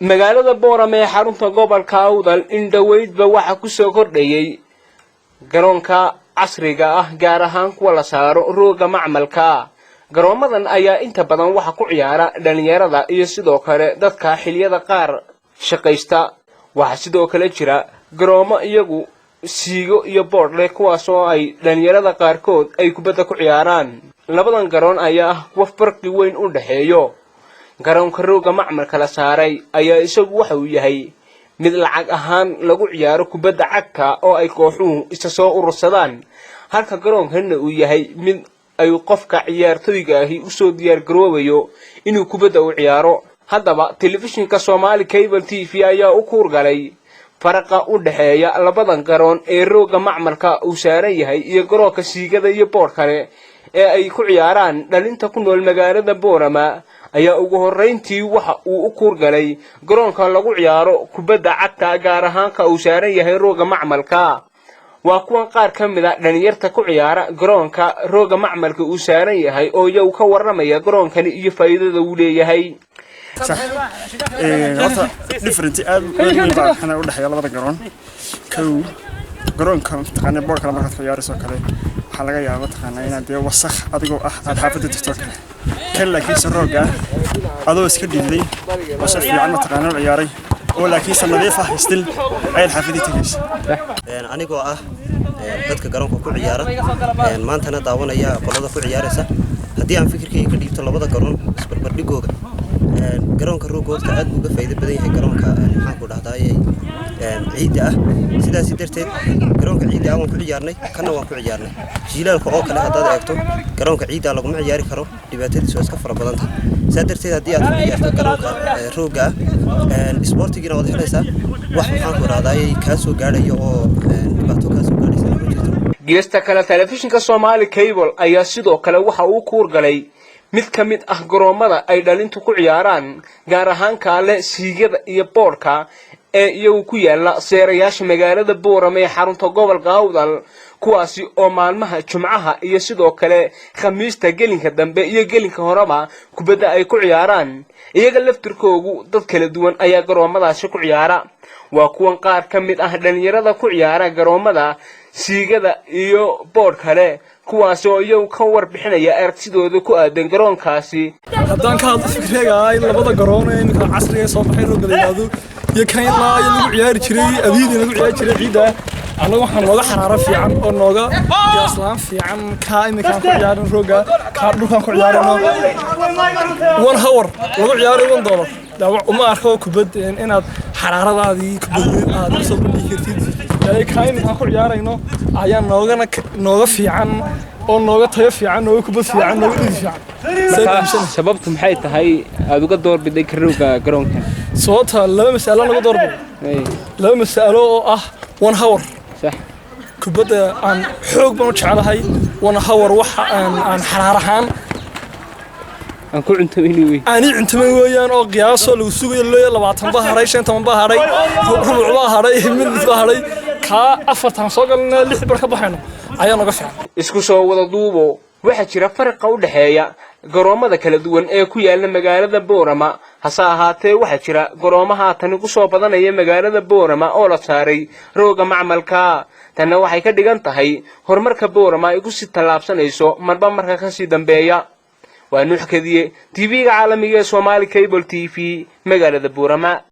Magaalada Boorama ee xarunta gobolka Awdal in dhoweydba waxaa kusoo kordhayay garoonka casriga ah, gaar ahaan kuwa la saaro rooga macmalka. Garoomadan ayaa inta badan waxa ku ciyaara dhalinyarada iyo sidoo kale dadka xiliyada qaar shaqaysta. Waxaa sidoo kale jira garoomo iyagu siigo iyo boodh leh, kuwaas oo ay dhalinyarada qaarkood ay kubadda ku ciyaaraan. Labadan garoon ayaa ah kuwa farqi weyn u dhexeeyo. Garoonka rooga macmalka la saaray ayaa isagu waxa uu yahay mid lacag ahaan lagu ciyaaro kubadda cagta oo ay kooxuhu isa soo urursadaan, halka garoonkanna uu yahay mid ay qofka ciyaartoyga ahi usoo diyaargaroobayo inuu kubadda u ciyaaro. Haddaba, telefishinka Somali Cable TV ayaa u kuurgalay faraqa u dhexeeya labadan garoon ee rooga macmalka uu saaran yahay iyo garoonka siigada iyo boodh kale ee ay ku ciyaaraan dhalinta ku nool magaalada Boorama. Ayaa ugu horrayntii waxa uu u kuurgalay garoonka lagu ciyaaro kubadda cagta, gaar ahaan ka uu saaran yahay rooga macmalka. Waa kuwan qaar ka mid a dhalinyarta ku ciyaara garoonka rooga macmalka uu saaran yahay oo iyagu ka warramaya garoonkani iyo faa'iidada uu leeyahay. Horta different aad aad weyn baa waxaana u dhexeeya labada garoon. Kow, garoonka mataqaanaa boor kale markaad ku ciyaarayso kale, waxaa laga yaabaa mataqaanaa inaad dee wasakh adigoo ah aad xaafadda tagto kale. Kan laakiinse roogga ah, adoo iska dhiiday oo si fiican mataqaanaa u ciyaaray oo laakiinse nadiif ah, still ayaad xaafaddii tegaysa. Anigoo ah dadka garoonka ku ciyaara, maantana daawanaya qolada ku ciyaaraysa, haddii aan fikirkayga ka dhiibto labada garoon isbarbardhigooga, garoonka roogoodka aad buu uga faa'iido badan yahay garoonka, maxaan ku dhahdaye, ciidda ah. Sidaasi darteed garoonka ciidda ah waan ku ciyaarnay, kanna waan ku ciyaarnay. Jiilaalka oo kale haddaad eegto, garoonka ciidda laguma ciyaari karo, dhibaatadiisu waa iska fara badan tahay. Saa darteed haddii aad ku ciyaarto garoonka roogga ah, isboortigiina waad helaysaa, wax, maxaan ku dhahdaye, kaa soo gaadhayo oo dhibaato kaa soo gaadhaysana ma jirto. Geesta kale, telefishinka Somali Cable ayaa sidoo kale waxa uu kuurgalay mid ka mid ah garoomada ay dhalintu ku ciyaaraan, gaar ahaan kaale siigada iyo boodhka ee iyagu ku yaala seerayaasha magaalada Boorame ee xarunta gobolka Awdal, kuwaasi oo maalmaha Jumcaha iyo sidoo kale Khamiista gelinka dambe iyo gelinka horeba kubadda ay ku ciyaaraan. Iyaga laftirkoogu dad kala duwan ayaa garoomadaasi ku ciyaara. Waa kuwan qaar ka mid ah dhalinyarada ku ciyaara garoomada siigada iyo boodh kale, kuwaasi oo iyagu ka warbixinaya aragtidooda ku aadan garoonkaasi. Haddaan ka hadlo fikrayga ah in labada garoon ee iminka casriga ee soo baxay roogga la yidhaahdo iyo kan ilaa iyo lagu ciyaari jiray abiidii lagu ciyaari jiray ciidda, annaga waxaa nooga xaraaro fiican oo nooga qiyaaslaan fiican kaa iminkaan ku ciyaarin roogga. Kaa dhulkaan ku ciyaarino, 1 hour lagu ciyaaray $1, uma arko kubad inaad xaraaradaadii kubadeed aad usoo bandhigi kartid. Kaa iminkaan ku ciyaarayno ayaa noogana nooga fiican oo nooga tayo fiican, nooga kubad fiican, nooga dhidi fiican. Sababtu maxay tahay aada uga doorbiday karowga garoonkan? Sababta laba mas'alo laga doorbiday, laba mas'alo oo ah 1 hour kubadda aan xoog baan u jeclahay. 1 hour waxa aan xaraar ahaan aan ku cuntamayni wey. Aan ii cuntamay weeyaan, oo qiyaasoo lagu sugayo leeya 20 baa hadhay, 15 baa hadhay, rubuc baa hadhay, minute baa hadhay. Kaa afartan soo galna, lix bar ka baxayno ayaa noga fiican. Isku soo wada duubo, waxaa jira faraqa u dhexeeya garoomada kala duwan ee ku yaala magaalada Boorama. Hase ahaatee, waxaa jira garoomo haatan ku soo badanaya magaalada Boorama oo la saaray rooga macmalka. Tanna waxay ka dhigan tahay horumarka Boorama ay kusii tallaabsanayso marba marka kasii dambeeya. Waa Nuux Kadiye, TV-ga caalamiga ee Somali Cable TV, magaalada Boorama.